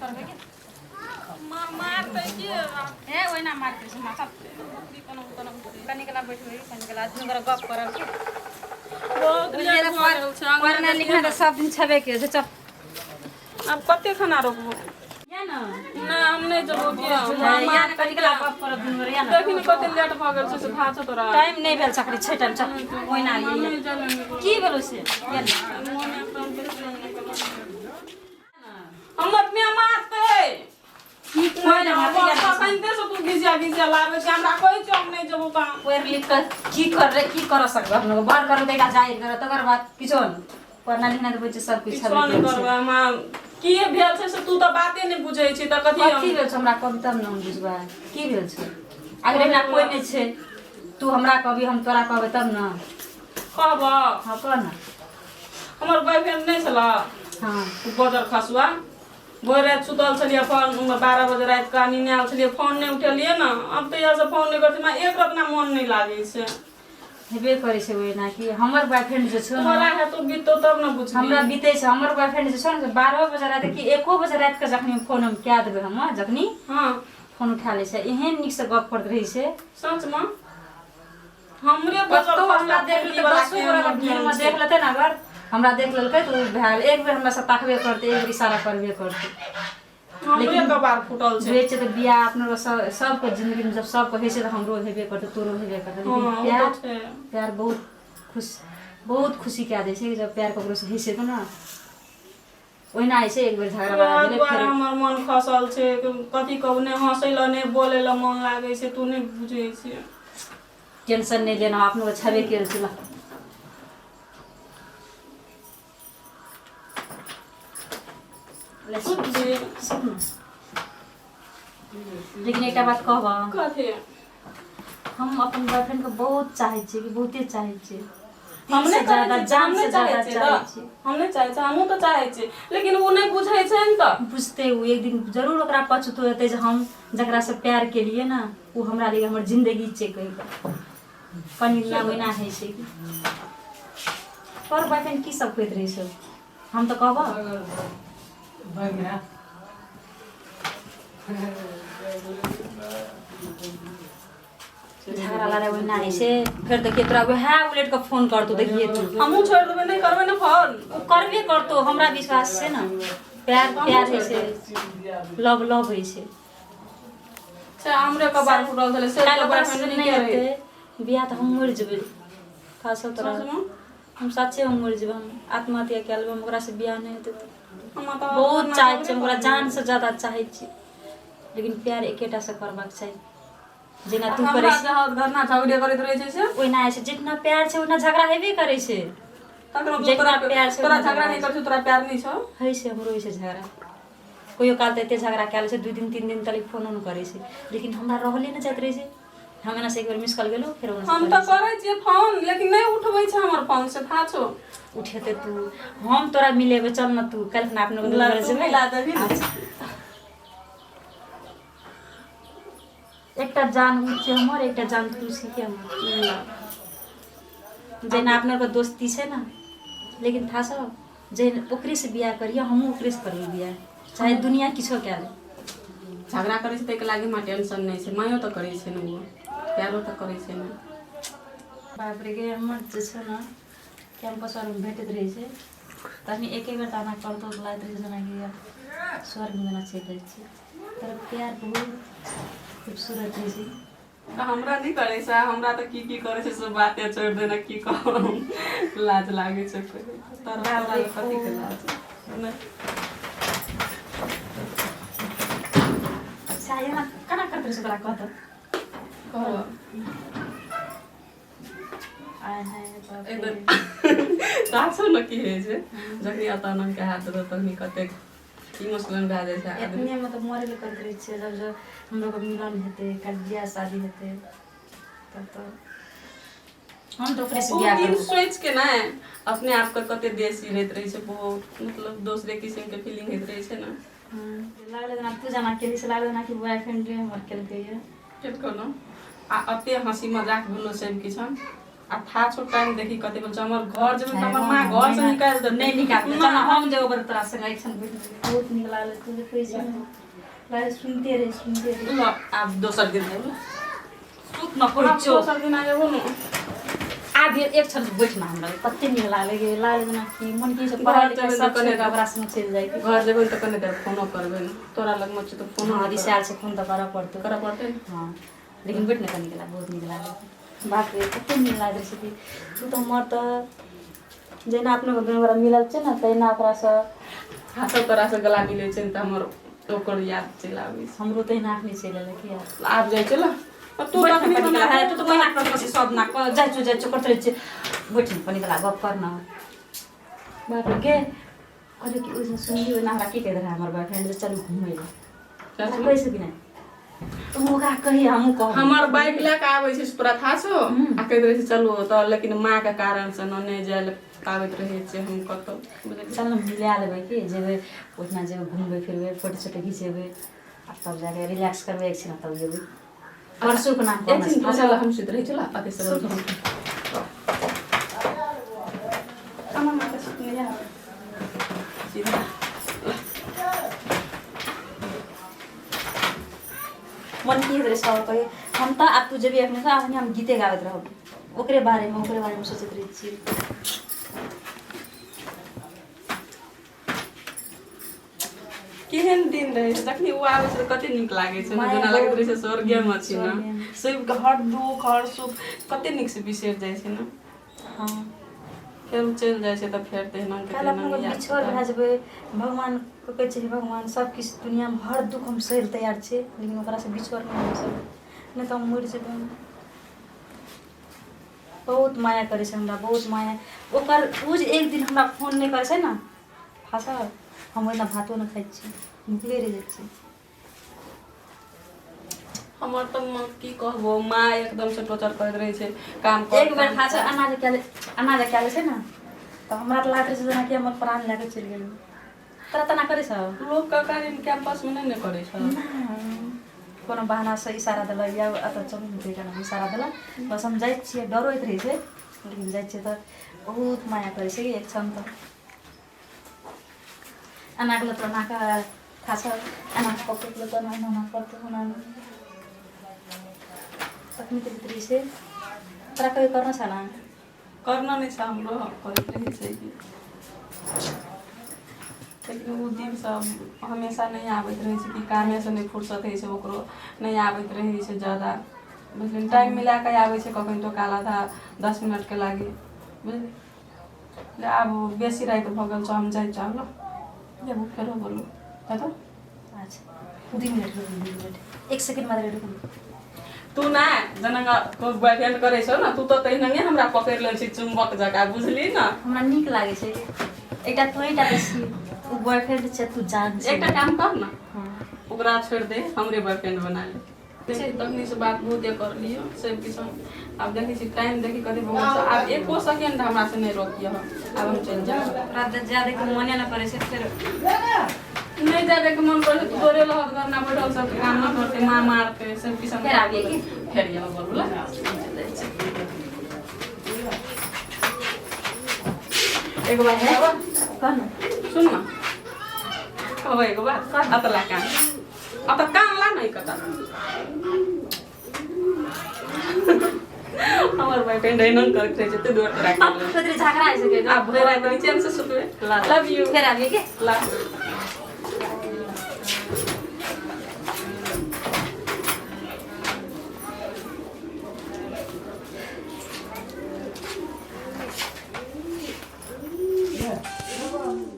करबै के मारतै के? हे, ओहिना मारतै छै माथा। कनी कला बैठबै, कनी कला दुनू गोरा गप करब के। बहुत लेट भऽ गेल छै। पढ़ना लिखना तऽ सब दिन छेबे के छै, चल। आब कते खाना रोकबो? या न। नहि, हम नहि जेबो के। या न, कनी कला गप करब दुनू गोरा, या न। देखी ने, कते लेट भऽ गेल छै से था छौ तोरा? टाइम नहि भेल सकरी छै, टाइम चल ओहिना। हम नहि जेबै। की भेलो से? या न। मोन एकदम हमर माय मारतै। की कोइ नहि मारतै, या न। तखनते से तू घिसिया घिसिया लाबै छै, हमरा कहै छौ हम नहि जेबो कहाँ। पढ़ि लिख कऽ की कर रे, की कर सकबै अपनो? बड़ करू तऽ एकटा जाहिर कर, तकर बाद किछो नहि। पढ़ना लिखना तऽ बुझै सब किछु। किछो नहि करबै हमरा। की भेल छै से तू तऽ बाते नहि बुझै छी तऽ कथी? कथी भेल छै हमरा कहबी तब ने हम बुझबै की भेल छै। अगर एना कोइ नहि छै, तू हमरा कहबी, हम तोरा कहबै तब ने। कहबऽ? हँ, कह ने। हमर बॉयफ्रेंड नहि छलऽ? हँ। बजर खसुआ, भरि राति सुतल छलियै, फोन 12 बजे राति कऽ नीने आयल छलियै, फोन नहि उठेलियै ने। आब तऽ से फोन नहि करै छै, हमरा एक रतना मन नहि लागै छै। हेबे करै छै ओहिना कि हमर बॉयफ्रेंड जे छौ ने। तोरा हेतौ बीतौ तब ने बुझबी। हमरा बीतै छै। हमर बॉयफ्रेंड जे छौ ने, 12 बजे राति कि 1 बजे राति कऽ जखनी फोन हम कए देबै, हम जखनी फोन उठा लै छै, एहन नीकसँ गप करैत रहै छै। सचमे हमरे बजर कतौ हमरा खसुआ देख लेतै, वाला दसो गोरा केहन भीड़मे छै। देख लेतै ने, अगर हमरा देख लेलकै तऽ ओ भए गेल। एक बेर हमरा से ताकबे करतै, एक बेर इशारा करबे करतै। हमरे कपार फूटल छै। होइ छै तऽ बियाह अपनो सब सबके जिंदगीमे जब सबके होइ छै तऽ हमरो हेबे करतै, तोरो हेबे करतै, लेकिन हँ, ओ प्यार तऽ छै। प्यार बहुत खुश, बहुत खुशी कए दै छै। जब प्यार ककरोसँ होइ छै तऽ ने ओहिना होइ छै, एक बेर झगड़ा वएह भेलै दुआरे फेर हमर मन खसल छै। कथी कहू, नहि हँसै लए नहि बोलै लए मन लागै छै। तू नहि बुझै छियै। टेंशन नहि लेना, अपनो छेबे केल छै। ल। ले, सुत, सुत ने। लेकिन एकटा बात कहबह? कथी? हम अपन बॉयफ्रेंड के बहुत चाहै छियै कि बहुते चाहै छियै। हम दिल नहि से ज्यादा, चाहै छियै, जान हम से नहि चाहै ज्यादा छियै चाहै तऽ छियै। हम नहि चाहै छियै, हमहूँ तऽ चाहै छियै, लेकिन ओ नहि बुझै छै ने तऽ। बुझतै ओ एक दिन जरूर। ओकरा पछतो हेतै जे हम जकरासँ प्यार केलियै ने, ओ हमरा लिए हमर जिंदगी छै कहि कऽ। कनि ना ओहिना होइ छै कि तोहर बॉयफ्रेंड की सब कहैत रहै छौ? हम तऽ कहबह। झगड़ा लड़ाइ ओहिना होइ छै। फेर देखिए, तोरा वएह उलटि कऽ फोन करतौ, देखिए तू। हमहूँ छोड़ि देबै, नहि करबै ने फोन। ओ करबे करतौ, हमरा विश्वास छै ने। प्यार प्यार होइ छै, लव लव होइ छै। छै, हमरे कपार फूटल छलै से। काल्हि ओकरा बॉयफ्रेंड से नहि नीके रहै। हेतै बियाह तऽ हम मरि जेबै खासो तोरा। सचमे? हम सच्चे हम मरि जेबै, हम आत्महत्या कए लेबै, हम ओकरासँ बियाह नहि हेतै तऽ। हमरा तऽ बहुत चाहै छियै हम ओकरा, जानसँ ज्यादा चाहै छियै, लेकिन प्यार एकेटा से करबाक चाही, जेना तू करै हमरा छी। जहाँ घरना झगड़े करैत रहै छै से। ओहिना होइ छै, जितना प्यार छै ओहिना झगड़ा हेबे करै छै। तखन जितना तोरा प्यार छै तोरा उतना झगड़ा नहि झगड़ा करै छौ, तोरा प्यार नहि छौ। होइ छै, हमरो होइ छै झगड़ा। कहियो काल तऽ एते झगड़ा कए लै छै, 2 दिन 3 दिन तक फोनो नहि करै छै, लेकिन हमरा रहले नहि जाइत रहै छै। हम एना से एक बेर मिस कॉल गेलहुँ, फेर ओना से हम तऽ करै छियै फोन, लेकिन नहि उठबै छै हमर फोन से, थाह छौ? उठेतै तू, हम तोरा मिलेबै। चल ने तू काल्हि खुना अपनो ला, घरे तू जेबै। मिला देबही ने। एकटा जान उ छै हमर, एकटा जान तू छिके हमर। जेना अपना के दोस्ती छै ने, लेकिन था सब जे ओकरे से बियाह करिए, हमहूँ ओकरे से करबै बियाह, चाहे दुनिया किछो कए ले। झगड़ा करै छै ताहिके लागि हमरा टेंशन नहि छै। मायो तऽ करै छै ने, ओ प्यारो तऽ करै छै ने। बाप रे गे, हमर जे छै ने कैंपस आरमे भेटैत रहै छै, तखनी एके बेर ताना करतौ तऽ लागैत रहै छै जेनाकि स्वर्गमे जेना चलि जाइ छियै। तर प्यार बहुत खूबसूरत होइ छै। तऽ हमरा नहि करै छै। हमरा तऽ की की करै छै से बाते छोड़ि देने, की कहब, लाज लागै छै। तोरा कथीके लाज नहि? अच्छा, एना केना करतै रहै छै, तोरा कहतौ? कहब। आय हाय बाप रे। एकदम सासो ने की होइ छै, जखनी अतानंद के हाथ देतौ तखनी कतेक इमोशनल भए जाइ छै आदमी। एतने मतलब मरे लए करैत रहै छियै। जब जब हमरो के मिलन हेतै, काल्हि बियाह शादी हेतै, तब तऽ हम तऽ ओकरे से बहुत बियाह दिन करबै। सोचि के ने अपने आप के कते देसी रहैत रहै छै, बहुत मतलब दोसरे किसिम के फीलिंग होइत रहै छै ने। लागलै जेना तू जेना केली से लागलै जेना कि बॉयफ्रेंड हमर केलकै ये। केलको ने, आ एते हँसी मजाक भेलो सब किछु। आ था छो टाइम देखी कते बोल हमर घर जेबै तऽ हमर माँ घर से निकालि देतै। नहि निकालतै, चल हम जेबो बड़ तोरा संगे एक संग। बहुत नीक लागल, तू जे कहै छै ने, लागै सुनते रही, सुनते रही। ल आब दोसर दिन आबि सुत न कहै छौ। दोसर दिन आबि ने। आब एक क्षण बैठ ना, हमरा कते नीक लागलै गे, लागलै जेना कि मन की छै पढ़ाइ लिखाइ सब छोड़ि कऽ ओकरा संगे चलि जाइ। घर जेबै तऽ कने देर फोनो करबै ने, तोरा लगमे छै तऽ फोनो। हँ, रिसायल छै, फोन तऽ करऽ पड़तौ। करऽ पड़तै ने। हँ, लेकिन बैठ ने, कनी गेला बहुत नीक लागल। बाप रे, कते नीक लागै छै कि तू तऽ हमर तऽ जहिना अपना दुनू गोरा मिलल छै ने, तहिना ओकरासँ। हाँ, सब तोरासँ गला मिलै छै ने तऽ हमर ओकर याद चलि आबै छै। हमरो तहिना अखनी चलि एलै कि यार। आब जाइ छै ल तू बैठ तखनी ने कनी हमरा गेला, तू तऽ महीना करते छी सब ना जाइ छौ, जाइ छौ करते रहै छियै। बैठ ने, कनी गेला गप कर न। बाप रे गे, कहलियै कि ओहिसँ सुनली, ओहिना हमरा की कहैत रहै हमर बॉयफ्रेंड जे चलू घुमै लए। चाचू। कहै छै कि नहि तू ओकरा कही, हमहूँ कहब। हमर बाइक लए कऽ आबै छै तोरा था छौ आ कहैत रहै छै चलू तऽ, लेकिन माँ के कारण से न नहि जाय लए पाबैत रहै छै हम कतहु, बुझलियै? चल ने, मिला लेबै कि जेबै ओहिठिना, जेबै घुमबै फिरबै, फोटो सोटो घिचेबै आ तब जाके रिलैक्स करबै एक छिना, तब जेबै परसूके नाम। एक दिन फसल हम सुति रहै छला अते सब हमर माँ के सुत नहि आबै सीधा। मन की होइत रहै सब कहियो हम तऽ आब तू जेबी अपने तऽ अखनी हम गीते गाबैत रहब ओकरे बारेमे, ओकरे बारेमे सोचैत रहै छियै। केहन दिन रहै छै, जखनी ओ आबै छै तऽ कते नीक लागै छै ने, माया जेना लागैत रहै छै स्वर्गेमे छी ने। स्वर्गेमे। सबके हर दुःख हर सुख कते नीक से बिसरि जाइ छै ने। हँ। फेर ओ चलि जाइ छै तऽ फेर तहिना के काल्हि तहिना अपना याद बिछोर भए जेबै। भगवानके कहै छै, भगवान सब किछु दुनिआँमे हर दुःख हम सहै लए तैयार छियै, लेकिन ओकरासँ बिछोर नहि हो सकै, नहि तऽ हम मरि जेबै। बहुत माया करै छै हमरा, बहुत माया ओकर। ओ जे एक दिन हमरा फोन नहि करै छै ने फासल, हम ओहिना भातो नहि खाइ छियै, भुखले रहि जाइ छियै। हमर तऽ माँ की कहबो, माँ एकदम से टोचर करैत रहै छै, काम कर। एक बेर खास अनाज कए अनाज कए छै ने तऽ हमरा तऽ लागैत रहै छै जेनाकि हमर प्राण लए कऽ चलि गेल। तोरा तेना करै छौ? लोक कका कैंपस मे नहि ने करै छै। कोनो बहानासँ इशारा देलक या एतऽ चलू ने, केना इशारा देलक, बस हम जाइ छियै। डरो होइत रहै छै, लेकिन जाइ छियै तऽ बहुत माया करै छै कि एक क्षण तऽ एना गेलो तऽ एना कऽ खास एना पकड़लो तऽ एना एना करतौ, एना एना तखनी तऽ रहै छै। तोरा कभी करना छ ना? करना नहि छै, हमरो करैत रहै छै कि, लेकिन ओ दिन सब हमेशा नहि आबैत रहै छै कि कामेसँ नहि फुर्सत होइ छै, ओकरो नहि आबैत रहै छै ज्यादा, बुझलियै? टाइम मिला कऽ आबै छै कखन काल, आधा 10 मिनटके लागि, बुझलियै? ले आब बेसी राति भऽ गेल छौ, हम जाइ चाहब ल जेबू, फेरो बोलू हेतौ। अच्छा, 2 मिनट रुकू, 2 मिनट, एक सेकेंड मात्र रुकू। तू ना जेना बॉयफ्रेंड करै छौ ने, तू तऽ तहिनांगे हमरा पकड़ि लेल छी चुम्बक जकाँ, बुझली ने? हमरा नीक लागै छै, एकटा तोही टा तऽ छी, ओ बॉयफ्रेंड छै, तू जान छै। एकटा काम कर ने। हँ। ओकरा छोड़ि दे, हमरे बॉयफ्रेंड बना ले। तखनी से बात बहुते कर लियौ सब किछु। आब देखै छी टाइम देखी कते भऽ गेल छै। आब एको सेकेंड हमरा से नहि रोकिए, आब हम चलि जायब। ओकरा जाय के मने नहि करै छै फेर। नहि जाय के मन करै छै, तू तोरे रहत घर ना बैठल, सब काम न करते, माँ मारते सब किछु। फेर आबियै की? फेर आब बोलू ला जाइ छै। एगो बात कहबो? कह न। सुन न, कहबो एगो बात? अतला कान, अत कान ला नहीं कता। हमर बॉयफ्रेंड एहन करैत रहै छै, ताहि दुआरे तोरा कहलहुँ। तोरे झगड़ा होइ छै। आब भरि राति चैन से सुतबै। Love you. फेर आबियै के? ला।